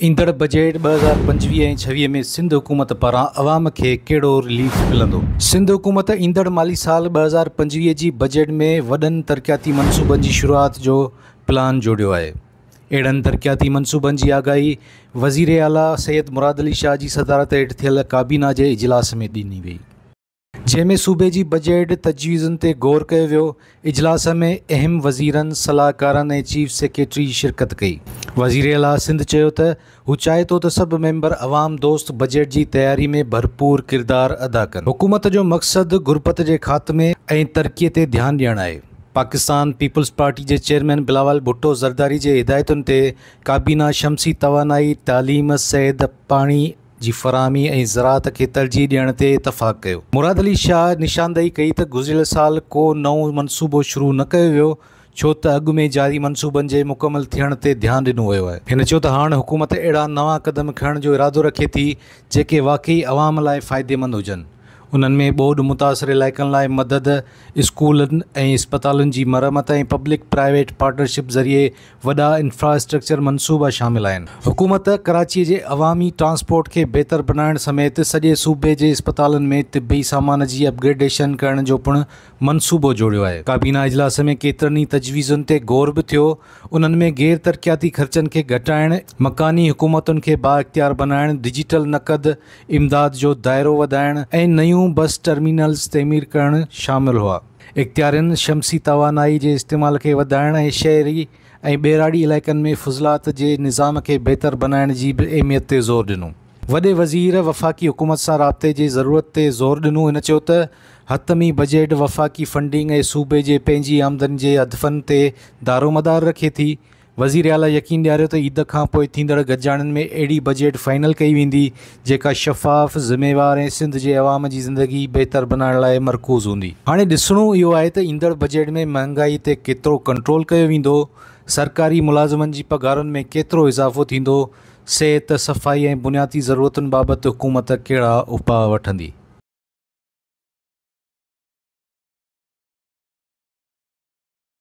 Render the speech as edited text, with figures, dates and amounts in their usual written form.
ايندڙ بجيٽ 2025 ۽ 26 ۾ سنڌ حڪومت پاران عوام کي ڪهڙو رليف ملندو؟ سنڌ حڪومت ايندڙ مالي سال 2025 جي بجيٽ ۾ وڏن ترقياتي منصوبن جي شروعات جو پلان جوڙيو آهي. اهڙن ترقياتي منصوبن جي آگاهي وزيراعليٰ سيد مراد علي شاهه جي صدارت هيٺ ٿيل ڪابينا جي اجلاس ۾ ڏني وئي. جنهن ۾ صوبي جي بجيٽ تجويزن تي غور ڪيو ويو. اجلاس ۾ اهم وزيرن، صلاحڪارن ۽ چيف سيڪريٽري شرڪت ڪئي. وزيراعليٰ سنڌ چيو ته هو چاهي ٿو ته سڀ ميمبر عوام دوست بجيٽ جي تياري ۾ ڀرپور ڪردار ادا ڪن. حڪومت جو مقصد غربت جي خاتمي ۽ ترقي تي ڌيان ڏيڻ آهي. پاڪستان پيپلز پارٽي جي چيئرمين بلاول ڀٽو زرداري جي هدايتن تي ڪابينا شمسي توانائي، تعليم، صحت، پاڻي، جي فراهمي ۽ زراعت کي ترجيح ڏيڻ تي اتفاق ڪيو. مراد علي شاهه نشاندهي ڪئي ته گذريل سال ڪو نئون منصوبو شروع نه ڪيو ويو ڇو ته اڳ ۾ جاري منصوبن جي مڪمل ٿيڻ تي ڌيان ڏنو ويو آهي. هن چيو ته هاڻ حڪومت اهڙا نوان قدم کڻڻ جو ارادو رکي ٿي جيڪي واقعي عوام لاء فائديمند هجن. انهن ۾ ٻوڏ متاثر علائقن لاء مدد، اسڪولن ۽ اسپتالن جي مرمت ۽ پبلڪ پرائيويٽ پارٽنرشپ ذريعي وڏا انفراسٽرڪچر منصوبا شامل آهن. حڪومت ڪراچي جي عوامي ٽرانسپورٽ کي بهتر بڻائڻ سميت سڄي صوبي جي اسپتالن ۾ طبي سامان جي اپ گريڊيشن ڪرڻ جو پڻ منصوبو جوڙيو آهي. ڪابينا اجلاس ۾ ڪيترن ئي تجويزن تي غور به ٿيو، انهن ۾ غير ترقياتي خرچن کي گهٽائڻ، مڪاني حڪومتن کي بااختيار بڻائڻ، ڊجيٽل نقد امداد جو دائرو وڌائڻ ۽ نيون بس ٽرمينلز تعمير ڪرڻ شامل هئا. اختيارين شمسي توانائي جي استعمال کي وڌائڻ ۽ شهري ۽ ٻهراڙي علائقن ۾ فضلات جي نظام کي بهتر بنائڻ جي به اهميت تي زور ڏنو. وڏي وزير وفاقي حڪومت سان رابطي جي ضرورت تي زور ڏنو. هن چيو ته حتمي بجيٽ وفاقي فنڊنگ ۽ صوبي جي پنهنجي آمدني جي هدفن تي دارومدار رکي ٿي. وزيراعليٰ يقين ڏياريو ته عيد کان پوء ٿيندڙ گڏجاڻين ۾ اهڙي بجيٽ فائنل ڪئي ويندي، جيڪا شفاف، ذميوار ۽ سنڌ جي عوام جي زندگي بهتر بنائڻ لاء مرڪوز هوندي. هاڻي ڏسڻو اهو آهي ته ايندڙ بجيٽ ۾ مهانگائي تي ڪيترو ڪنٽرول ڪيو ويندو، سرڪاري ملازمن جي پگهارن ۾ ڪيترو اضافو ٿيندو، صحت، صفائي ۽ بنيادي ضرورتن بابت حڪومت ڪهڙا اپاء وٺندي.